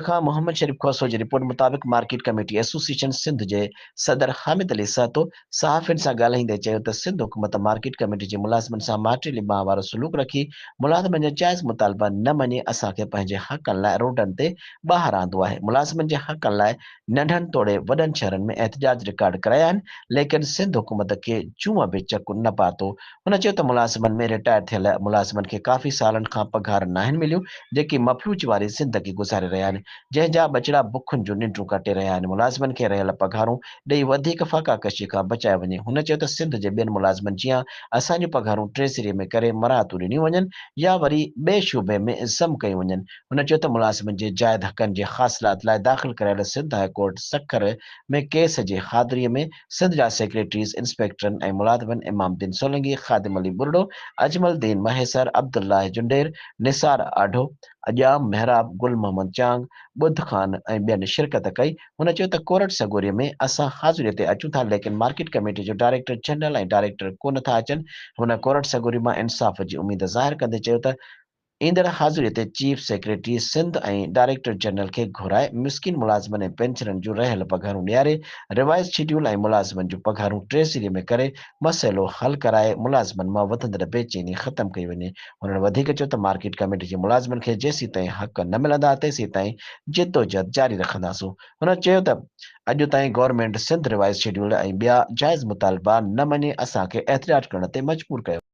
کان محمد شريف کوسو جي رپورٽ مطابق مارڪيٽ ڪميٽي ايسوسيئيشن سنڌ جي صدر حامد علي سهتو صحافين سان ڳالهائيندي چيو ته سنڌ حڪومت مارڪيٽ ڪميٽي جي ملازمن سان ماٽيلي ٻانهن وارو سلوڪ رکي ملازمن جا جائز مطالبا نه مڃي اسان کي پنهنجي حقن لاء روڊن تي ٻاهر آندو آهي ملازمن جي حقن لاء ننڍن توڙي وڏن شهرن ۾ احتجاج رڪارڊ ڪرايا آهن ليڪن سنڌ حڪومت کي جونء به چڪ نه پاتو. هن چيو ته ملازمن ۾ رٽائر ٿيل ملازمن کي ڪافي سالن کان پگهار ناهن مليون جيڪي مفلوج واري زندگي گذاري رهيا آهن جنهن جا ٻچڙا بکن جون ننڊون ڪٽي رهيا آهن ملازمن کي رهيل پگهارون ڏئي وڌيڪ فاقا ڪشي کان بچايو وڃي هن چيو ته سنڌ جي ٻين ملازمن جيان اسان جون پگهارون ٽريزري ۾ ڪري مراعتون ڏنيون وڃن يا وري ٻئي شعبي ۾ ضم ڪيون وڃن هن چيو ته ملازمن جي جائز حقن جي حاصلات لاء داخل ڪرايل Sindh high court Sukkur ۾ case جي حاضري ۾ سنڌ جا سيڪريٽريز، انسپيڪٽرن ۽ ملازمن امام الدين سولنگي، خادم علي ٻرڙو، اجمل الدين مهيسر، عبدالله جنڊير، نثار آڍو، ڄام محراب، گل محمد چانگ، ٻڌ خان ۽ ٻين شرڪت ڪئي. هن چيو ته ڪورٽ سڳوري ۾ اسان حاضري تي اچون ٿا ليڪن مارڪيٽ ڪميٽي جو ڊائريڪٽر جنرل ۽ ڊائريڪٽر ڪونه ٿا اچن. هن ڪورٽ سڳوري مان انصاف جي اميد ظاهر ڪندي چيو ته ايندڙ حاضري تي chief secretary Sindh ۽ director general کي گهرائي مسڪين ملازمن ۽ پينشنرن جون رهيل پگهارون ڏياري ريوائز شيڊيول ۽ ملازمن جون پگهارون ٽريزري ۾ ڪري مسئلو حل ڪرائي ملازمن مان وڌندڙ بي چيني ختم ڪئي وڃي. هنن وڌيڪ چيو ته مارڪيٽ ڪميٽي جي ملازمن کي جيسيتائين حق نه ملندا تيسيتائين جدوجهد جاري رکنداسون. هن چيو ته اڄ تائين گورنمينٽ سنڌ ريوائز شيڊيول ۽ ٻيا جائز مطالبا نه مڃي اسان کي احتجاج ڪرڻ تي مجبور ڪيو.